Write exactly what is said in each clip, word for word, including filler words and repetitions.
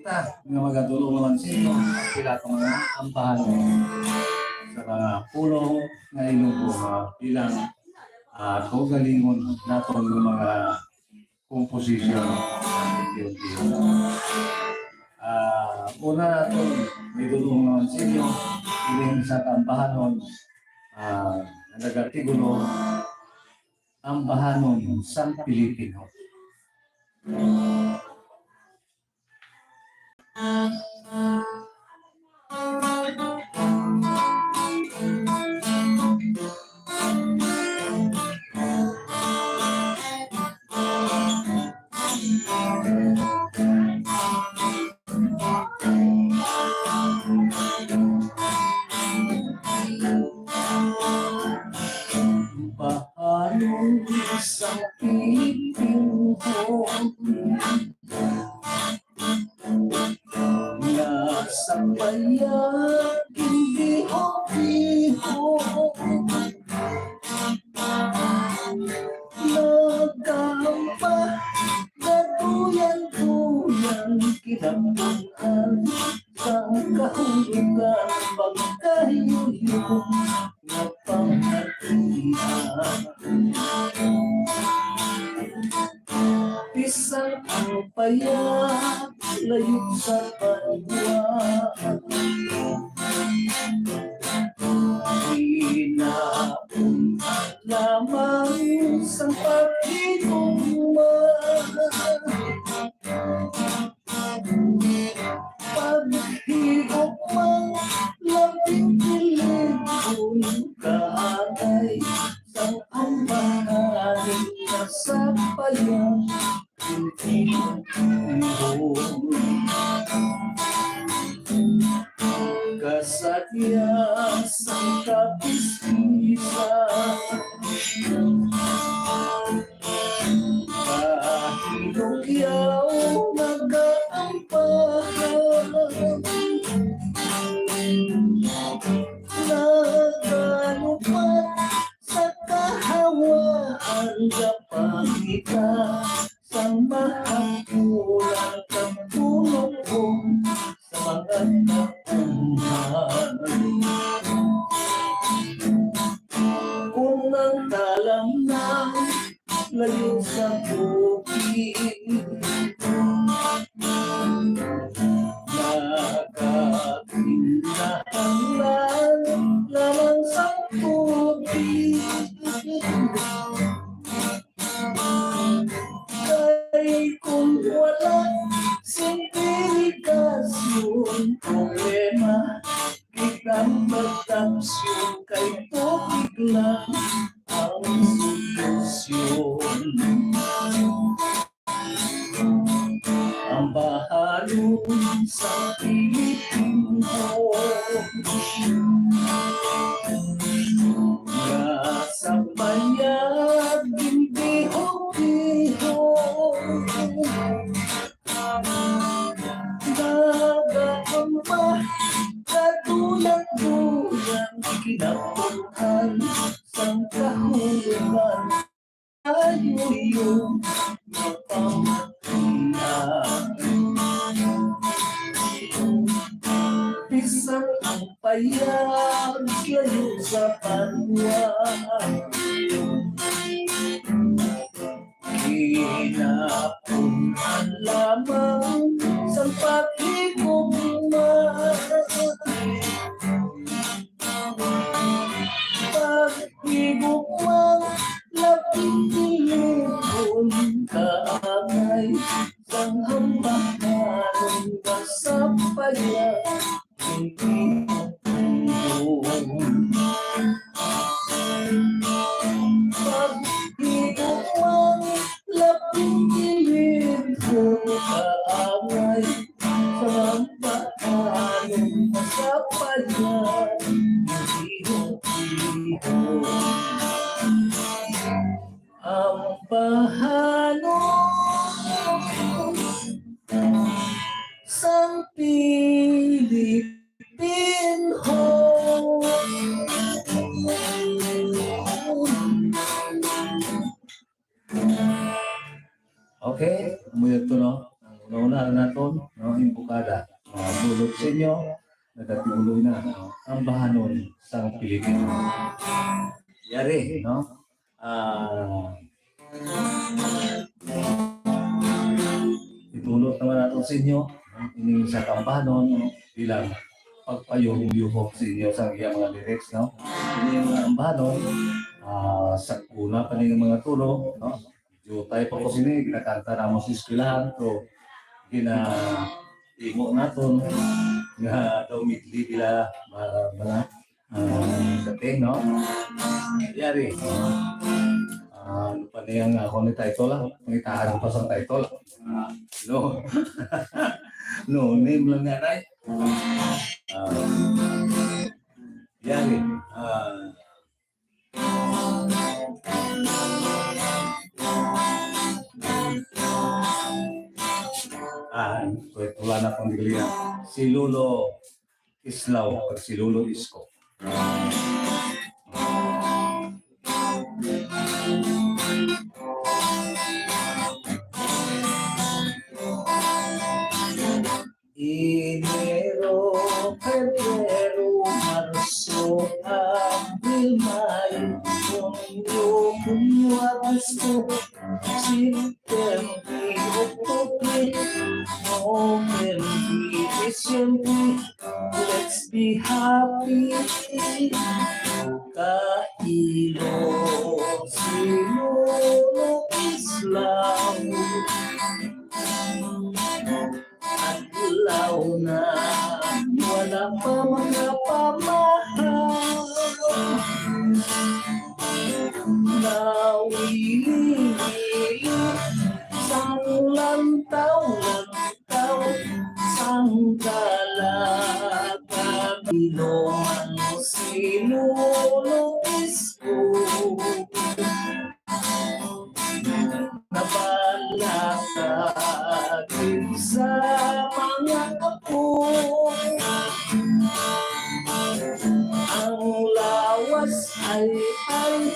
ta nga magadulong naman sa inyo ang pila ka mga ambahan sa mga pulong nga inyong mga bilang, ah, kaugalingon naton nga mga komposisyon. Ah, una naton, may dulong naman sa inyo, ining sa ambahanon, ah, nga nag-artikulo, Ambahanon sang Pilipino. Ambahanon sang Pilipino. Nga sa bayag ginbiho-biho, nagaamba, gaduyan-duyan, kinapun-an, sang kahulugan, pagkahiyo-hiyo, nga pamatian. Bisan ang bayag layo sa banwa, hinapon lamang sang paghigugma. Paghigugma, labing kilig kun kaagay sang ambahanon nga sa bayag ginbiho-biho. Kasadya sang kapispisan, kahinugyaw nagaambahan, nagalupat sa kahawaan, gapangita sang mahapulan kag tulong sa mga tauhan. Kun ang talamnan layo sa bukid, nagakinahanglan lamang sang tubig. Kay kung wala sing irigasyon, problema gid ang produksyon, kay tubig lang ang solusyon. Ambahanon sang Pilipino, nga sa bayag ginbiho-biho, nagaamba, kaduyan-duyan, kinapun-an sang kahulugan, ayuyo nga pamatian. Bisan ang bayag layo sa banwa, kinapun-an lamang sang paghigugma. Paghigugma, labing kilig kun kaagay sang ambahanon nga sa bayag ginbiho-biho. Paghigugma, labing kilig kun kaagay sang ambahanon nga sa bayag ginbiho-biho. Ambahanon sang Pilipinhon. Okay, amo yun to, no? Ang una-una naton, no? Ang bukada, ah, dulot sa inyo, nagatiuloy na, no? Ambahanon sang Pilipino. Yari, no? Ah, itulot naman nato sa inyo, no? Ini sa ambahanon, no? Bilang pagpayuhok-yuhok sa inyo sa iyang mga lyrics, no? Ini yung ambahanon, ah, sa una pa ning mga tulo, no? Jutay pa ko sini, ginakanta namo sa eskwelahan, pero gina-imo naton nga daw medley bila, ah, mga, ah, dating, no? Yari. Ah, ano pa niya nga ako ni title, ah? Pangitaan ko pa sa title. Ah, no. No name lang nga, right? Ah, yari. Ah, Ah, wait, wala na akong degree. Si Lolo Islaw, kag si Lolo Isko. Enero, Febrero, Marso, Abril, Mayo, Hunyo, Hunyo, Agosto, September, October, November, December. Let's be happy. Kailo si Lolo Islaw. Adlaw na, wala pa mga pamahaw. Nawili-wili sang lantaw-lantaw, sang dalaga, binuang si Lolo Isko. Nabalaka din sa mga apo. Ang lawas ay, ay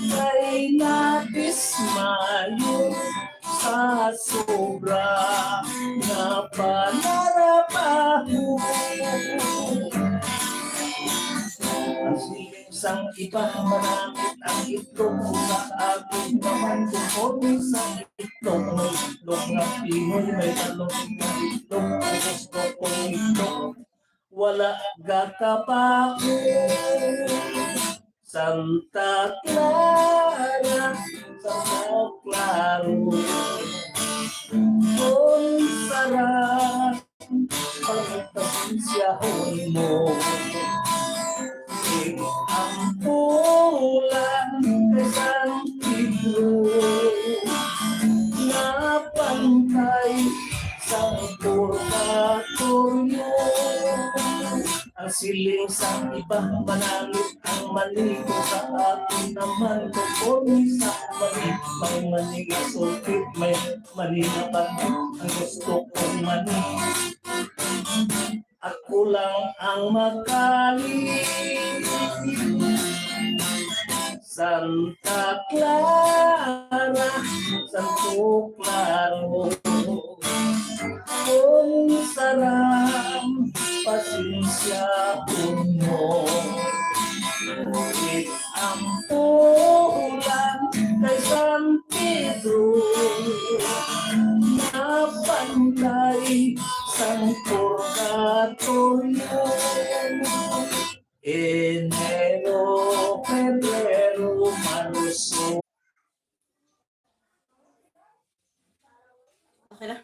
kay nadismayo sa sobra nga panarabaho. Ang sang iba, manakit ang itlog, sa akon naman, konforme sa itlog. May itlog nga Pinoy, may talong nga itlog, ang gusto kong itlog, wala gakabaho. Santa Clara, Santa Claro, kung sarap pagpasensyahon mo. Ang bulan kay San Pedro, nga pantay sang purgatoryo. Ang siling sang iba, manalo ang mani, sa akon naman, konforme sa mani. May mani nga sulpit, may mani nga bangkit, ang gusto kong mani. Ako lang ang makali. Santa Clara, Santo Claro, kung sarang pasensyahon mo. Ngunit ang bulan kay San Pedro, napantay sang purgatoryo. Enero, Febrero, Marso. Okay na.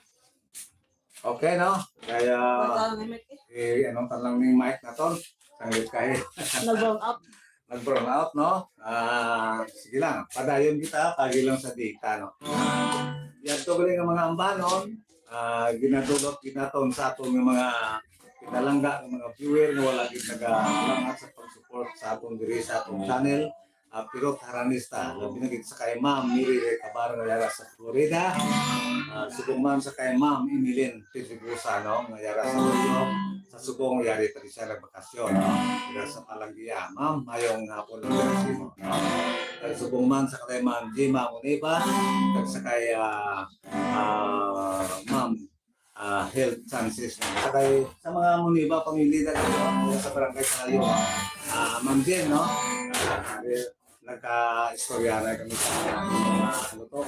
Okay, no? Kaya, wala na mic eh. Eh, anong tanong ni mic naton? Sanglit kahi. Nag-brown out. Nag-brown out, no? Ah, sige lang. Padayon kita, pagi lang sa data, no? Yadto gali nga mga ambahanon, ah, ginadulot ginaton sa aton nga mga pinalangga, nga mga viewer nga wala gid nagalangat sa pag-support sa aton diri sa atong channel. Ah, Pirot Haranista, labi na gid sa kay Ma'am Miri Recabar nga yara sa Florida. Ah, subong man sa kay Ma'am Emeline Pedregosa, no, nga yara sa Baguio. Sa subong, yari pa di siya nagbakasyon, no? Yara sa Palangia. Ma'am, mayong hapon lang sa imo, no? Kag subong man sa kay Ma'am Jima Muniba, kag sa kay, ah, ah, Ma'am ah, health chances na. Sa kay, sa mga Muniba family na dito, sa barangay Salayo, ah, Ma'am Jen, no? Ah, nagka-istorya na kami sa mga, ano to,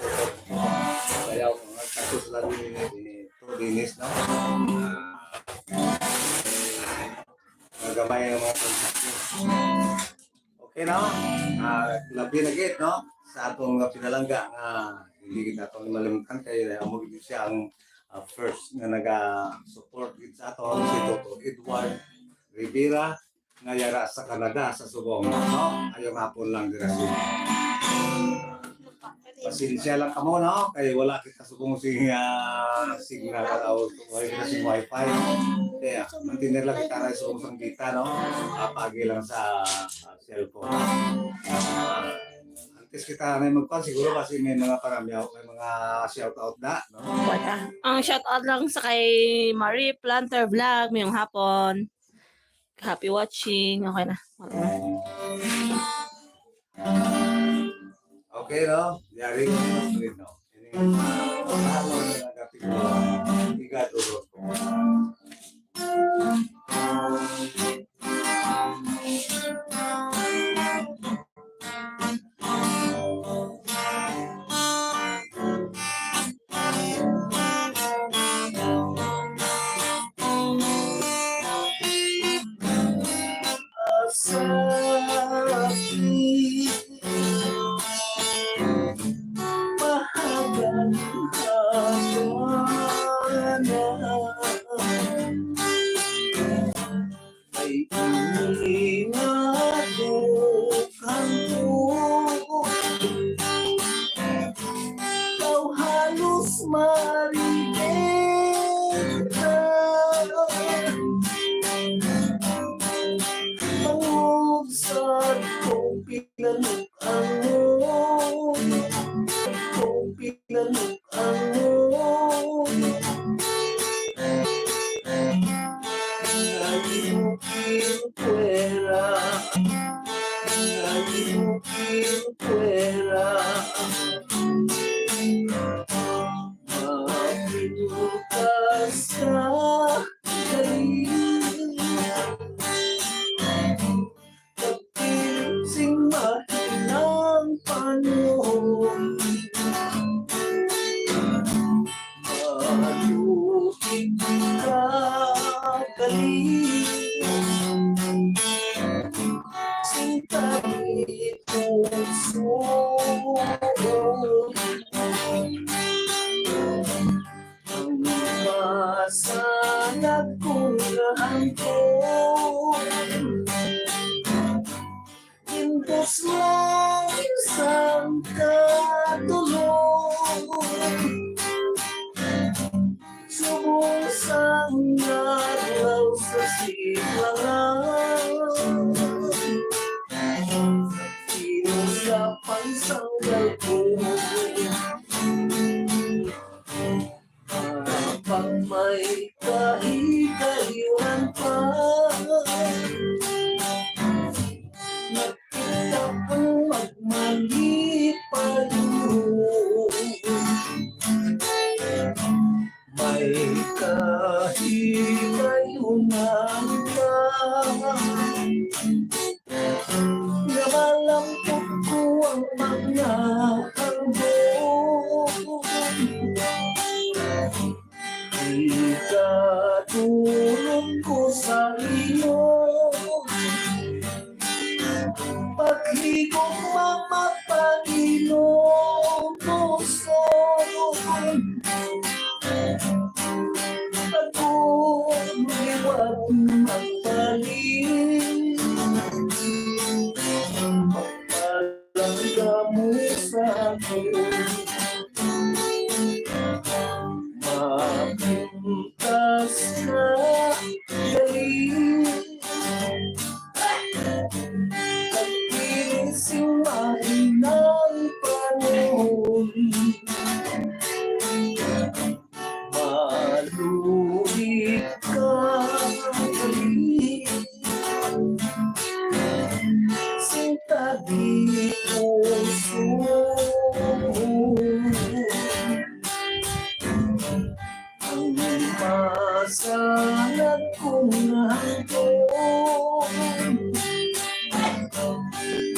sayaw, mga kaso sila ni, ni Tito Dennis, no? Ah, nagamay ang mga transaksyon. Okay, no? Ah, labi na gid, no? Sa atong mga pinalangga nga hindi kita ito malimtan kay amo gid siya ang, ah, first nga naga-support gid sa ato, si Toto Edward Rivera nga yara sa Canada, sa Subong, no? Ayong hapon lang dira siya. Pasensya lang kamo, no? Kay wala kita subong sing, ah, signal o wala kita sing wifi. Kaya, maintindihan lang kita na subong sang data, no? Apagi lang sa, ah, cellphone. Ah, antes kita na magkuhan, siguro kasi may mga paramiyaw, may mga shout out na, no? Wala. Ang shout out lang sa kay Marie Planter Vlog, mayong hapon. Happy watching. Okay na. Wala na. Okay, no? Yari ko sa screen, no? Ini, ano, nagapit ko. Igadurot ko. Sa akin, mahagal ka na. Ay ini nga dukhan ko. Daw halos maribet na. Tungod sa kong pinanuk-an mo, kong pinanuk-an mo. Naging pwera, naging pwera. Mapinutas ka, dali. Pagpilit sing mahinang panahon. Maluhig ka, dali. Sing tabi puso. Ang masa nagkulang ko. Indos lang isang katulog. Subong sang adlaw sa silangan. Inusap ang sanggal ko. Pag may kahigayunan pa, nakita ang magmalipayon. May kahigayunan pa. Namalampot ko ang mga hambog. Ikatulog ko sa iyo. Pagligom, mapapainom puso. Pag-uliwat, magpalit. Palangga mo sa akin. Mapintas ka, dali. Pagpilit sing mahinang panahon. Maluhig ka, dali. Sing tabi puso. Ang nagkunahangkon.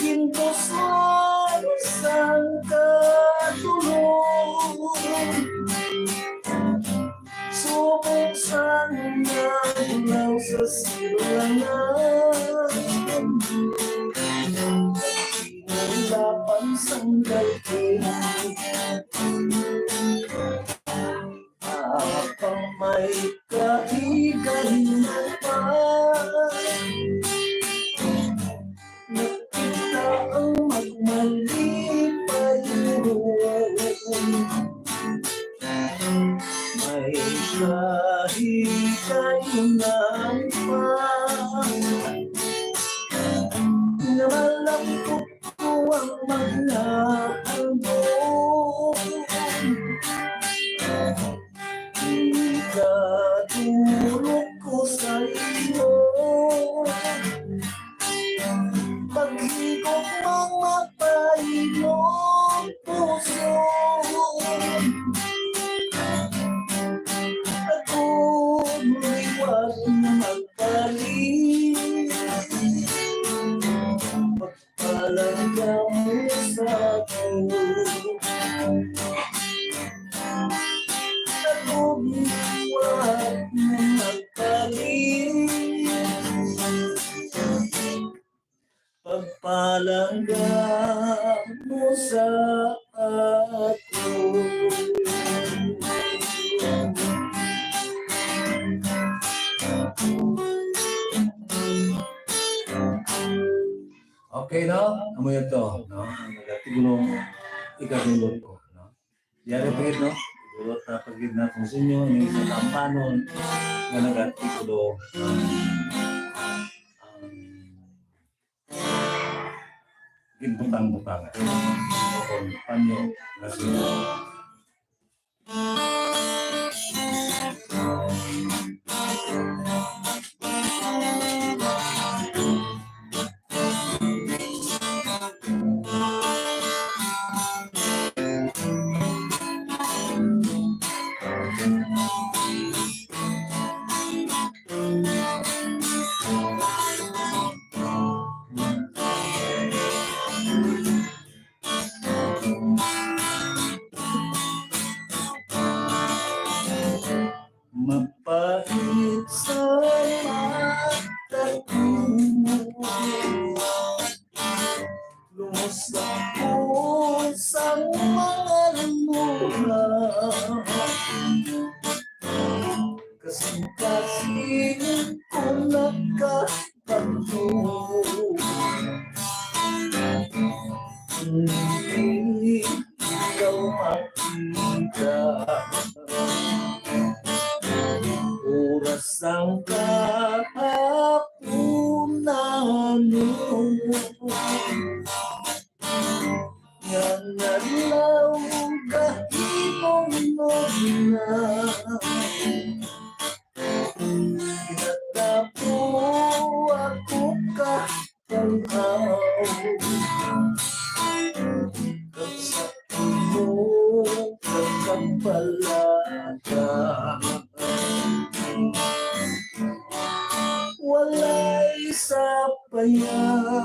Gintuslan sang katulog. Subong sang naglaw sa silangan, kinulapan sang dalkit. Apang may kahigahinan pa, nakita ang magmalipay ruon. May kahikayonan pa, namalangkot ko ang mga album. Ikatulog ko sa imo. Paghigugmang mapay mong puso. Ako liwat na magbalik. Pagpalangga mo sa ako. Ako liwat na magbalik. Pagpalangga mo sa ako. Okay, no? Amo yun to, no? Ang nagatulo, ikadulot ko, no? Yari pa yun, no? Dulot na pagid na kung sa inyo, yung sa tampanon, nga nagatikulo, ang ginbutang-butangan. O kung panyo, nga sila. Mapait sa mata ko. Lumusot ko sa mga luha. Kasing-kasing ko nagkabalo. Hindi ikaw makita. Oras ang kahapunan. Nga nalaw gahimong nobna. Natapo ako ka tanaw. Kag sa imo pagkabalaka. Walay sapayan.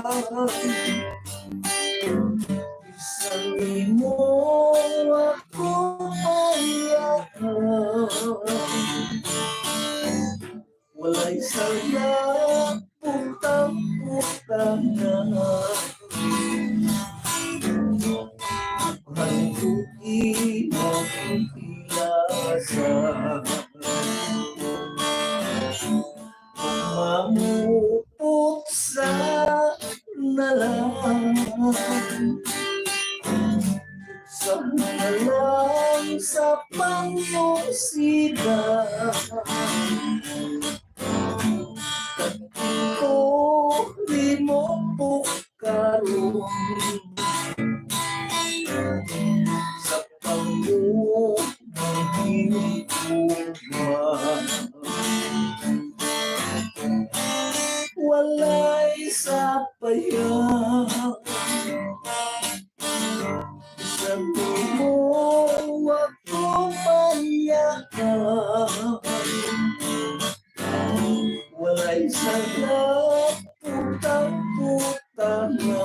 Bisan imo ako payahan. Walay sala, putang-putang na. Ang tuig ang pilasa. Mamupot sa na lang. Sa na lang sa pangusida. Ko limupok karon. Sa pangusida. Walay sapayan. Sa imo ako payahan. sa laputang putana.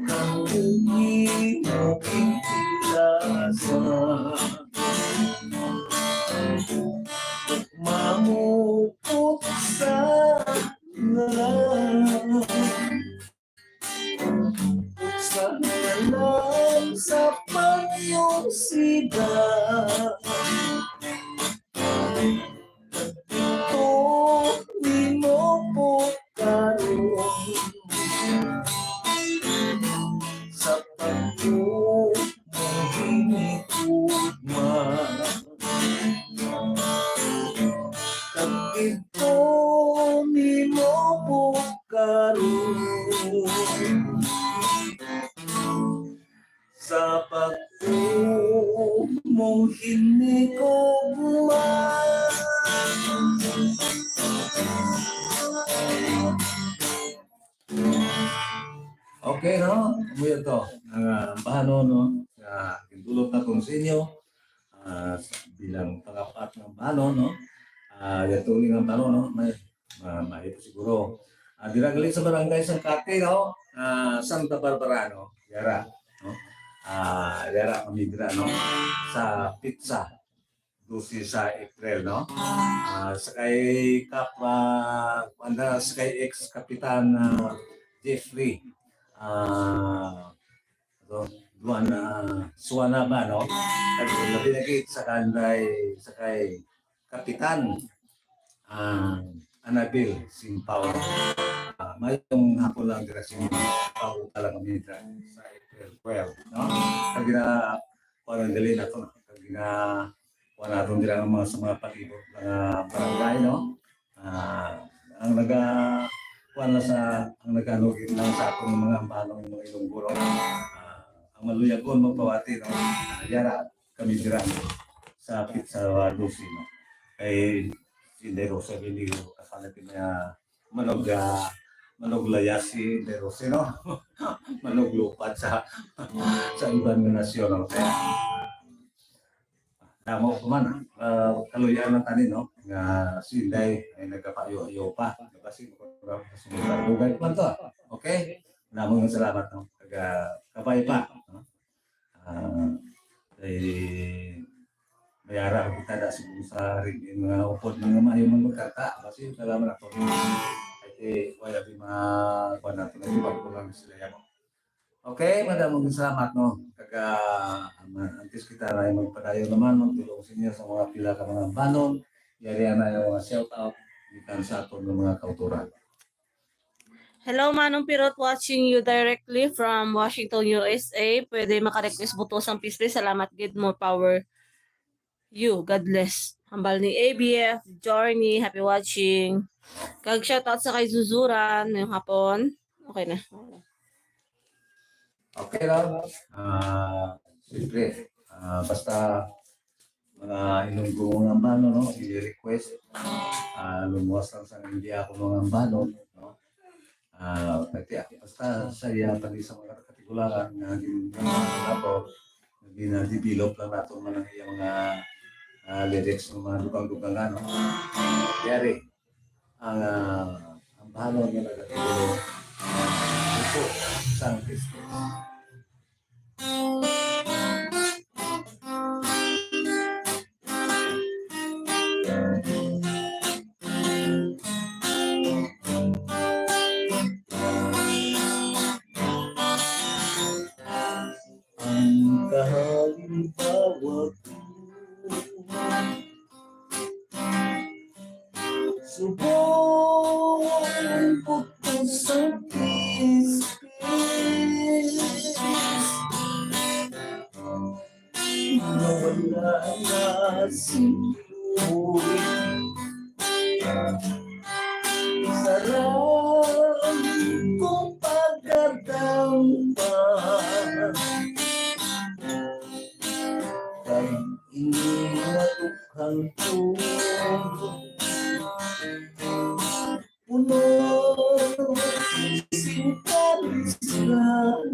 Ang imo gintilasa mamupot sa ngalan. Sa ngalan sa pangyusida, ito nimo po karon. Sa pagtuo mo hinikugma, kag ito nimo po karon. Sa pagtuo mo hinikugma. Okay, no? Amo yun to. Ang, ah, ambahanon, no? Nga gindulot naton sa inyo, ah, bilang pangapat nga ambahanon, no? Ah, yatuli nga ambahanon, no? May, ah, may ito siguro. Ah, dira gali sa barangay Sangkati, no? Ah, Santa Barbara, no? Yara, no? Ah, yara kami dira, no? Sa petsa dose sa April, no? Ah, sa kay Kap, ah, kuwan na, sa kay ex-kapitan, ah, Jeffrey, ah, so, duan na Suana ba, no? Kag labi na gid sa kanday, sa kay Kapitan, ah, Anabel Simpao. Ah, mayong hapon lang dira sa inyo. Pauta lang kami dira sa April twelve, no? Kag gina-, kuwan, dali na to, no? Kag gina-, kuwan naton dira ang mga, sa mga palibot, mga barangay, no? Ah, ang naga-, kuwan na sa, ang nag-ano gid lang sa atong mga ambahanon, mga Ilonggo, no? Ah, ang maluyagon magpawati, no? Ah, yara kami dira sa petsa dose, no? Kay si Inday Rosa Bendigo, kasala kami nga manog, ah, manog layas si Inday Rosa, no? Manog lupad sa, sa iban nga nasyon, no? Kaya, damo pa man, ah, kaluy-an lang tani, no? Nga si Inday ay nagkapayo-ayo pa. Basi, dugay pa man to, ah. Okay? Damo nga salamat, no? Kag, ah, kabay pa, no? Ah, eh, may ara kita da siguro sa rin, yung mga upod, mga maayo man magkarta. Basi, salamat ako. Ay, eh, wala di ma-, kuwan nato, nagibag ko lang sila yan. Okay, madamong salamat, no? Kag, ah, antes kita na magpadayon naman, magdulong sa inyo sa mga pila ka mga ambahanon. Yari na yung mga shout out gikan sa aton nga mga kautoran. Hello, Manong Pirot, watching you directly from Washington, U S A. Pwede maka-request buto sang pislis. Salamat gid, more power you. God bless. Hambal ni A B F, Journey, happy watching. Kag shout out sa kay Zuzuran, ngayong hapon. Okay na. Okay lang. Ah, siyempre, ah, basta mga Ilonggo nga ambahanon, no? I-request, ah, lumuwas lang sa India ako mga ambahanon, no? Ah, pati ako, basta sa iya, pati sa mga katigulangan nga gin-, nga mga ako, gina-develop lang nato man ang iya mga, ah, lyrics ng mga dugang-dugangan, no? Yari, ang, ah, ambahanon nga nagatigulo, ah, ito, sang Kristo. Ang kahalimbawa ko, subong ko sa kiskis. Nawala na si Louie. Sarang kong pagkadampa. Kag ini nga dukhang ko. Puno sing kalisranan.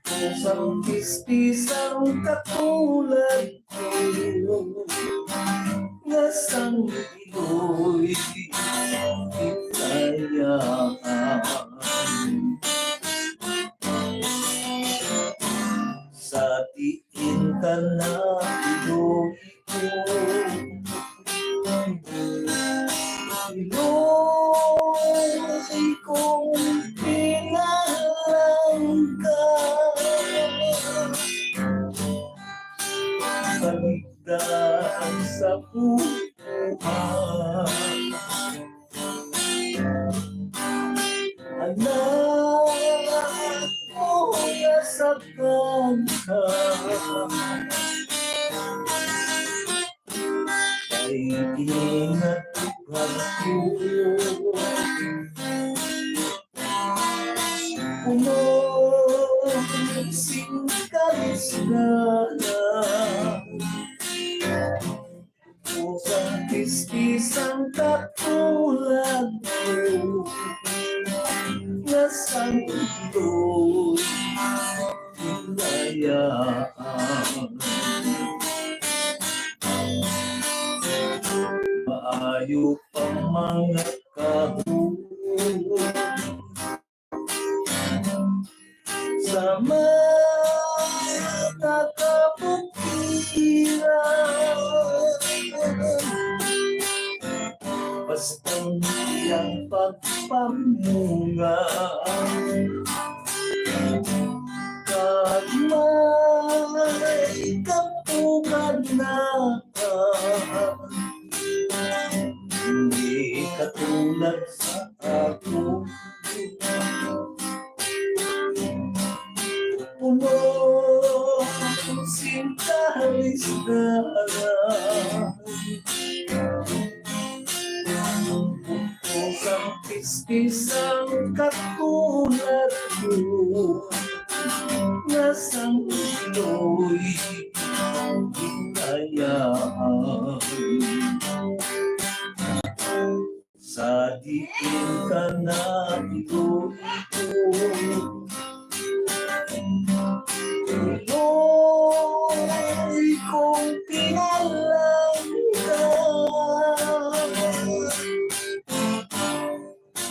Puno Sang pispisang katulad ko, nga sang iloy hinayaan. Sa diin ka na iloy ko, iloy kong pinalangga. Baligda sa buhay. Anak ko, nasaktan ka. Kay ingat ko. Puno sing kalisdanan. Pusang kiskis ang katulad ko, nga sang iloy hinayaan. Maayo pa mga kahon sa mga kabutiran. Basta ang iyang pagpamunga, kag may kapugan na hindi katulad sa ako. Puno sing kalisdanan. Pusang kiskis ang katulad ko, nga sang iloy hinayaan. Sa diin ka na iloy ko, iloy kong pinalangga.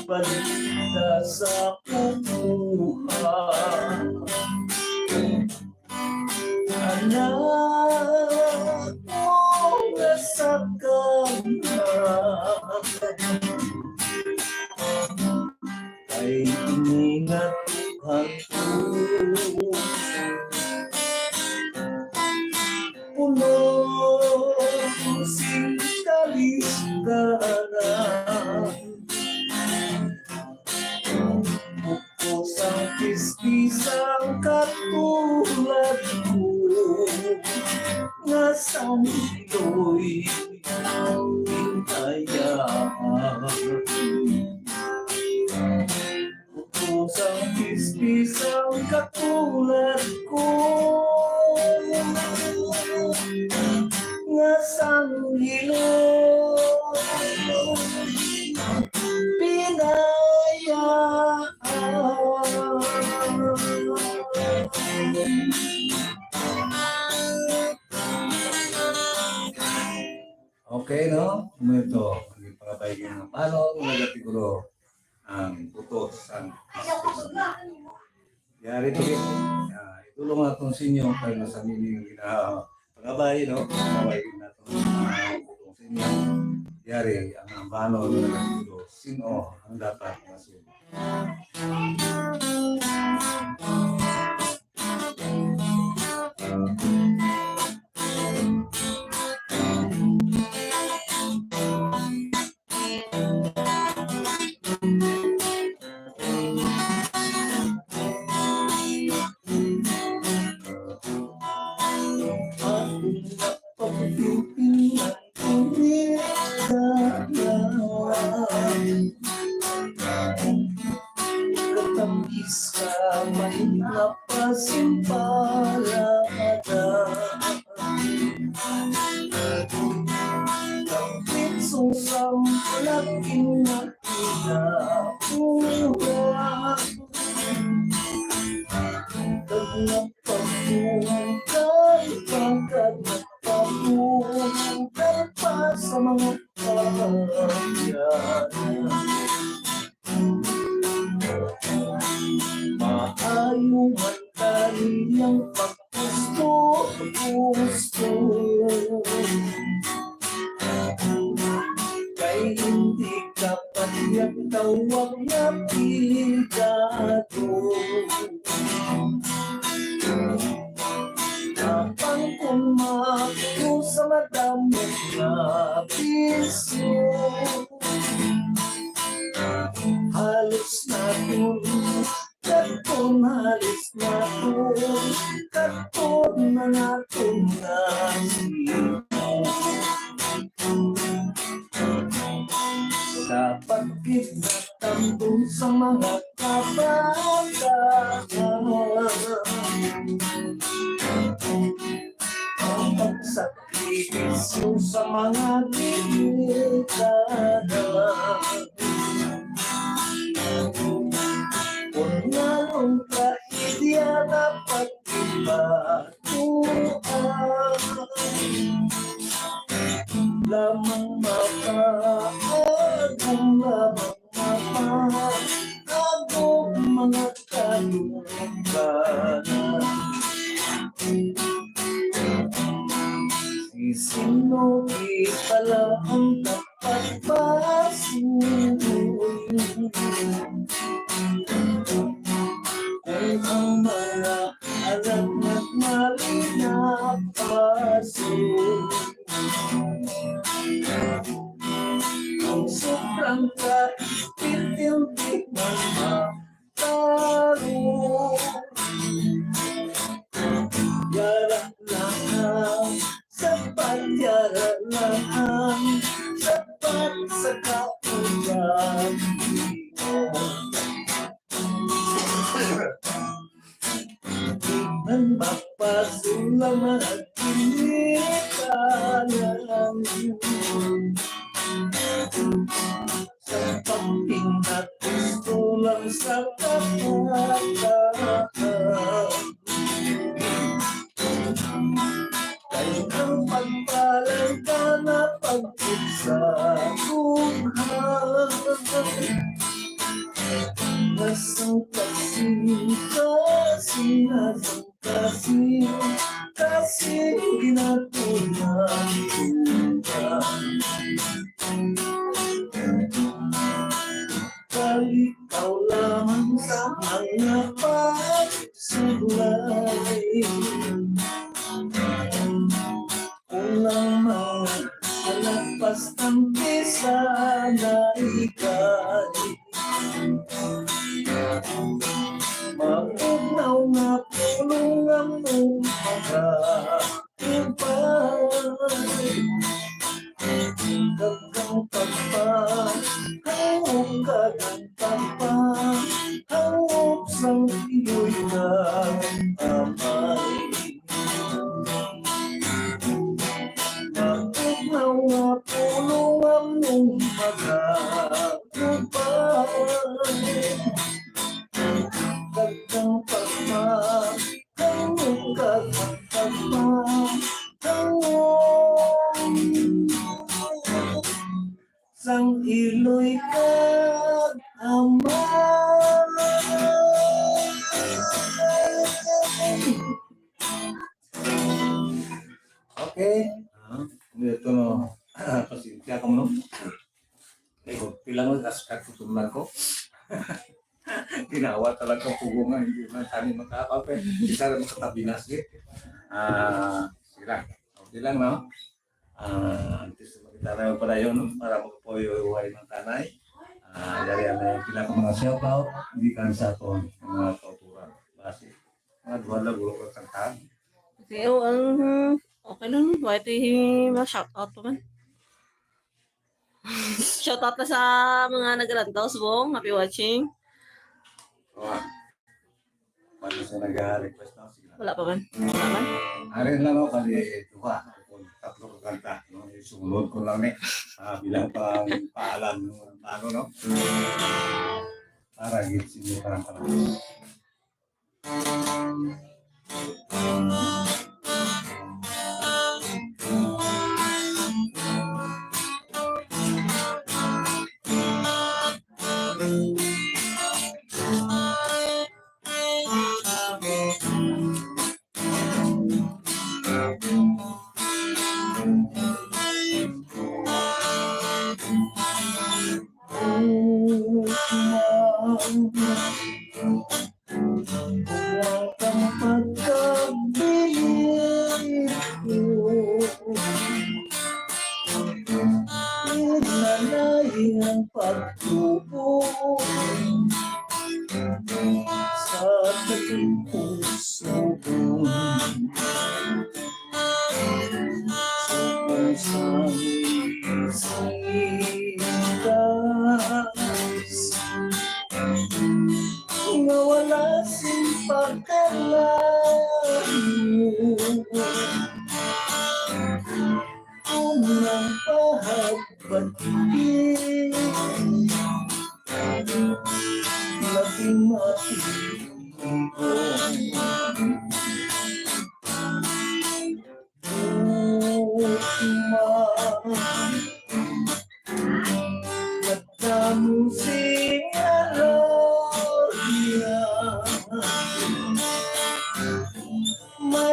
Baligda sa kuha. Anak mo nga sakana, kay ini nga tuhan ko. Puno sing kalisdanan. Pusang kiskis ang katulad ko, nga sang iloy hinayaan. Pusang kiskis ang katulad ko, nga sang iloy hinayaan. Okay, no? Amo ito. Ang pangabay nga banon, nga siguro ang buto sang Yari to, ah, itulong naton sa inyo kay nasa meaning nga ginapangabay, no? Pangabay naton, ah, itulong sa inyo. Yari ang ambano nga nagtulo, sin-o ang dapat masunod. gusto. Kay hindi ka pagyag tawag nga pigado. Apang kung makuha sa madamo nga bisyo, halos na to, katon halos na to, katon na naton nga sino. Dapat gid natambong sa mga kabataan ang pagsakripisyo sa mga delikada. Kung nganong trahedya na pag-iba, lamang makaagom, lamang makaagom mga kalungkanan. Si sino di pala ang dapat pasuon? Kung ang mga anak nagmalinapaso. Ang sobrang kaipit, hindi man mataro. Yara lang ang sapat, yara lang ang sapat sa kaugalingon. Di man mapasulamat ang ginikanan. Sa pagpinat, gusto lang sa kapatahan. Kay ang pagpalangga na pagkit sa bughan. Nasang kasi, kasi, nasang kasi, kasi ginatunan ko ka. Kalikaw lamang sa mga pagsublay. Kung ang mga anak bastante sana ikay, mapugnaw nga pulong ang mong pagkakupay. Daghang pagpahangop, daghang pagpahangop sang iloy nga amay. Mapugnaw nga pulong ang mong pagkakupay. Daghang pagpahangop, daghang pagpahangop sang iloy kag amay. Okay. Ah, ano ito, no? Pasensya ka mo, no? Eh, pila mo, askat ko, tumlan ko. Ginawa talaga pugungan, hindi man tani makakapit. Isa lang makatabinas, eh. Ah, sige lang. Okay lang, no? Ah, antes na kita na padayon, no? Para makapuyo-uway ng tanay. Ah, yari ang, eh, pila ka mga shout out, gikan sa aton, mga kauturan. Basi, mga duha lang, gulo ko kantahan. Okay, oh, ang, okay lang, why ito yung mga shout out pa man? Shout out na sa mga nagalantaw, subong. Happy watching. Oh, ah. Paano sa nag-request na? Sige na. Wala pa man. Wala man. Ari lang, no? Kani, duha. Kung tatlo ka kanta, no? Isunod ko lang ni. Ah, bilang pang paalam, no? Ano, no? Para gid sa inyo, parang, parang.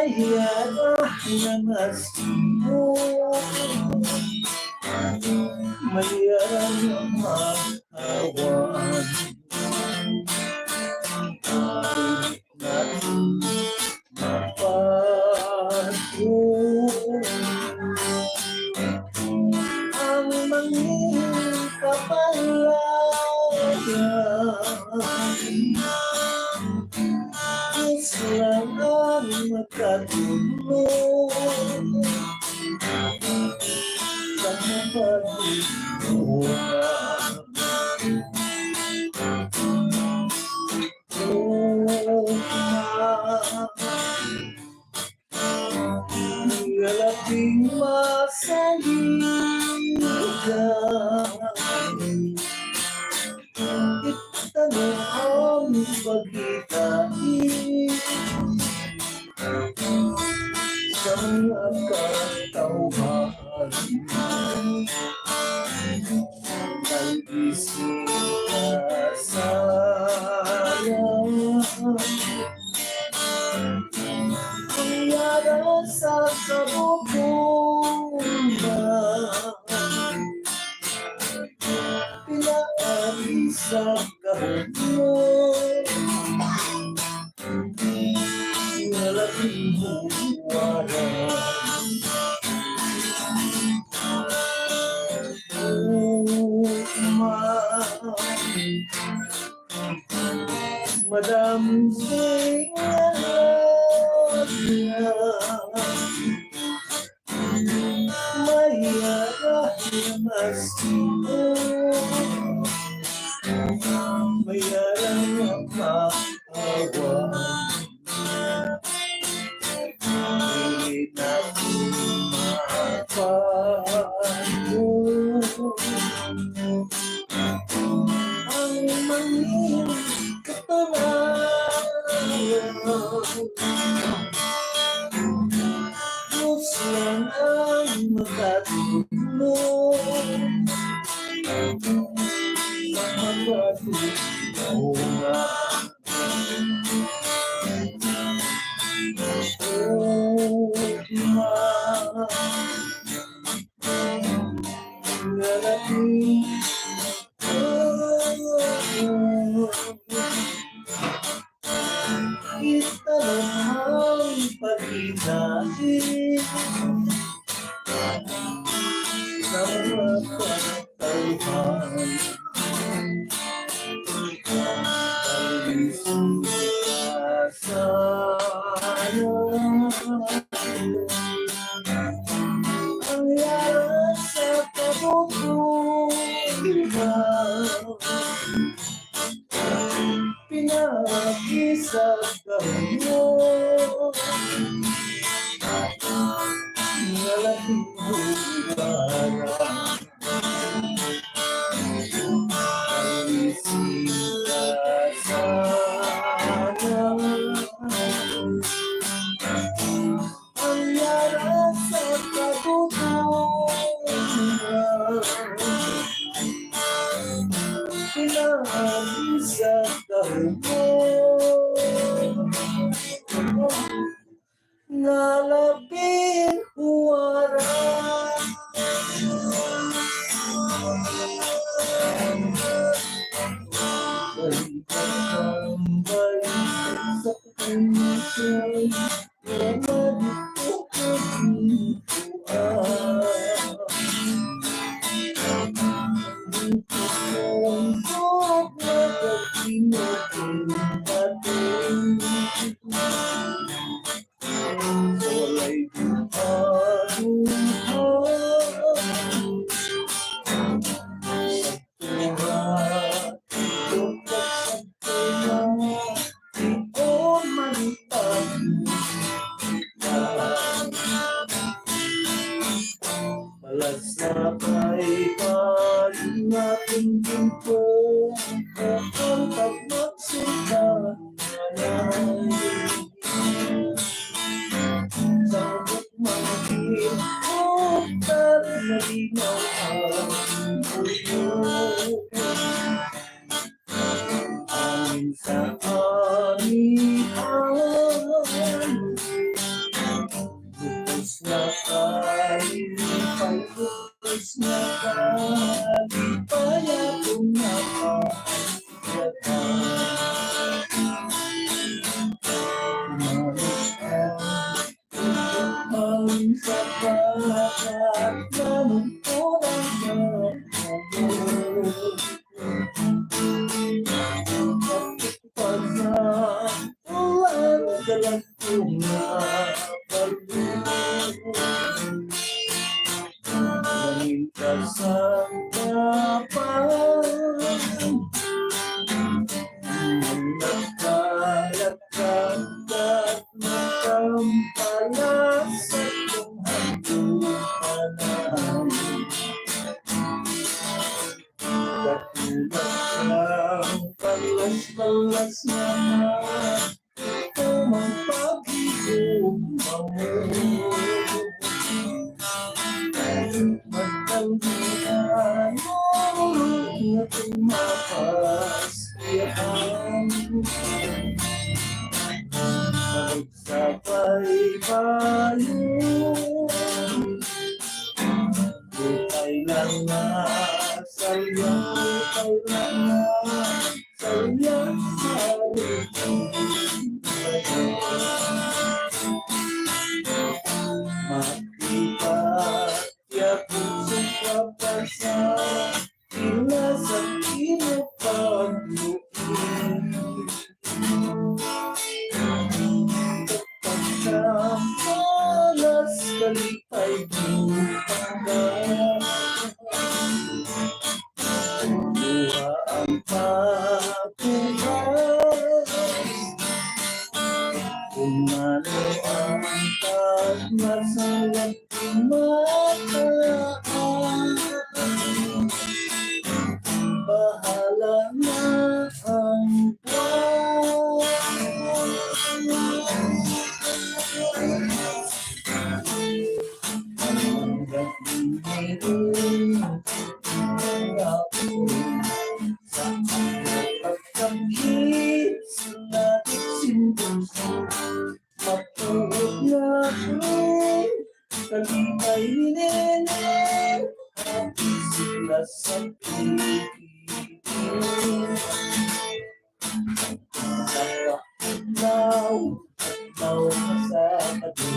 Yara na mas mo, mayara na mahawan. Natin mapatyon ang mangin kapalayan. Isla ang makatulog sa kapatid. Nga labing masalida, itanom ang paghitain sa mga katawhan. Kay bisita sa Ang yara sa kabubuhan, pinaagi sa kahumlong, nga labing huwaran. Uma. Madam sing nga mayara mas imo, mayara nga maawa. Dili na ko mapago ang mangin katanaw. Diyos lang ang makatulong. Makatulong. Kita lang ang pagkita sa mga tauhan. Ang yara sa kabubuhan, pinagi sa kahimlong, nga labing huwaran. Ang bisita sa ang yara sa kabubuhan, pinaagi sa kahumlong, nga labing huwaran. Ang pagtambay sa kanyang Malas na kay paling aking ginto, ang pagmagsuka. Sa mga ginto, nalinaw ang ulo. Amin sa amihan. Kalipay akong napakyatan. Umalik ka, maling sa pagkat, lamang ko lang sa iyo. Pagsa ulan, dalag ko nga balo. Langin ka sa kapan. Nagkalat-kalat, nagkampalas sa kong hangtupanan. Katulad ng balas-balas na ito ang pag-ibig mo. Magkalian mo na tumapas yan. Sa baybayon. Kailangan, sayang, kailangan, sayang, sayang. Makipagtiyakod sa kapasa, ila sa imo pagluin. Pagkamalas, kalipay, butang ka. Duha ang pagbukas. Kung ano ang pagmasawag, mataan. Bahala na ang buwan. Ang gabi ngayon, ang hapon, sa pagkakit, sa lahat sindong matuot nga ako, kalipay ni Nene, happy sila sa pag-ibig. Sa adlaw, adlaw nga Sabado,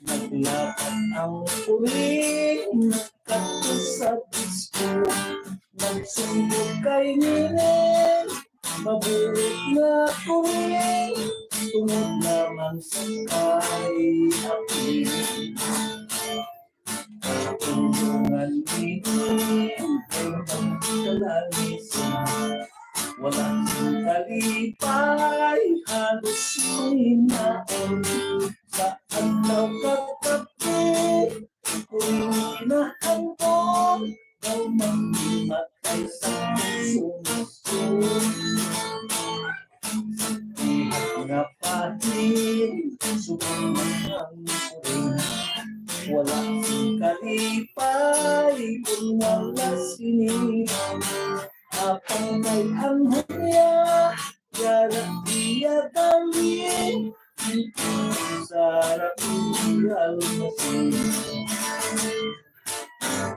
naglakat ang puri, nagkadto sa disko, nagsumbong kay Nene, mabuot nga puri, tungod lamang sa kay Apil. Tulungan ninyo ang kalalisan. Wala sing kalipay, halos mahinaon. Sa adlaw kagabi, ako'y hinahandom, daw maghimatay sa sumason. Nga pahin, subong ang suring. Wala sing kalipay kung wala sini. Apang may anghon niya, yara iya dali. Sa Rabi al-Masih.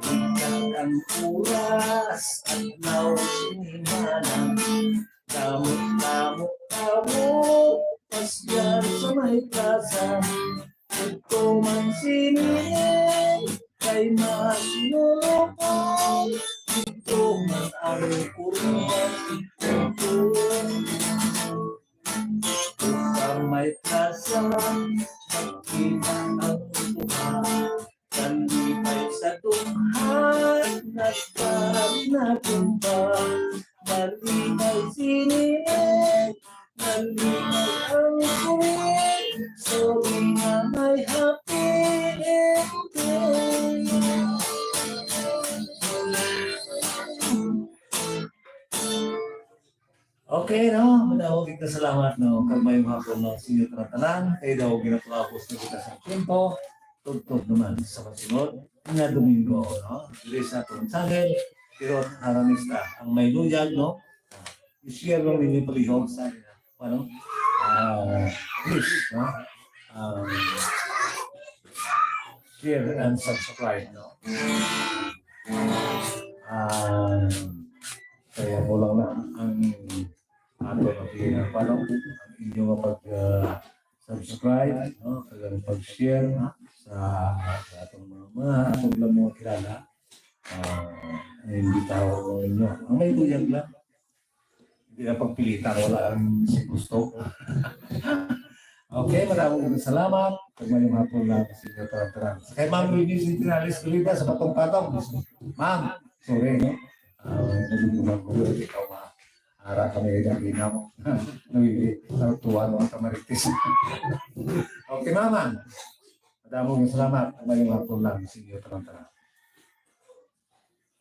Ikat ang oras, adlaw, sinimana. Damo-damo tawo, pasyal sa may plaza. Didto man si Nene kay masinulupon. Didto man ang kurma. Sa may plaza, magkita ang duha. Kalipay sa dughan, nagparang natumba. Malipay si Nene, malipay ang kuwi. Sorry na may happy ending. Okay, no? Madamo kita salamat, no? Kag maayong hapon, no? Sa inyo tanan-tanan, kay daw ginatapos na kita sa tempo. Tugtog naman sa kasunod nga Domingo, no? Diri sa atong channel, pero haramista ang may luyag, no? I-share lang ninyo palihog sa, ano? Ah, please, no? Um, share and subscribe, no? Ah, kaya mo lang na ang ato na pinapalo, ang inyo nga pag, ah, subscribe, no? Kag ang pag-share, no? Sa, sa atong mga, mga atong lang mga kilala. Ah, imbitaw ko ninyo. Ang may buyag lang. Hindi na pagpilitan, wala ang si gusto. Okay, maraming salamat. Pag may mga pula, sa inyo, taran-taran. Kay Ma'am Luigi Centenares Golida sa patong-patong. Ma'am, sorry, no? Ah, hindi ko magkulo, ikaw, ma. Ara kami, hindi mo. Luigi, sa tuwa mo, kamarites. Okay, Mama. Madamong salamat. Pag may mga pula, sa inyo, taran-taran.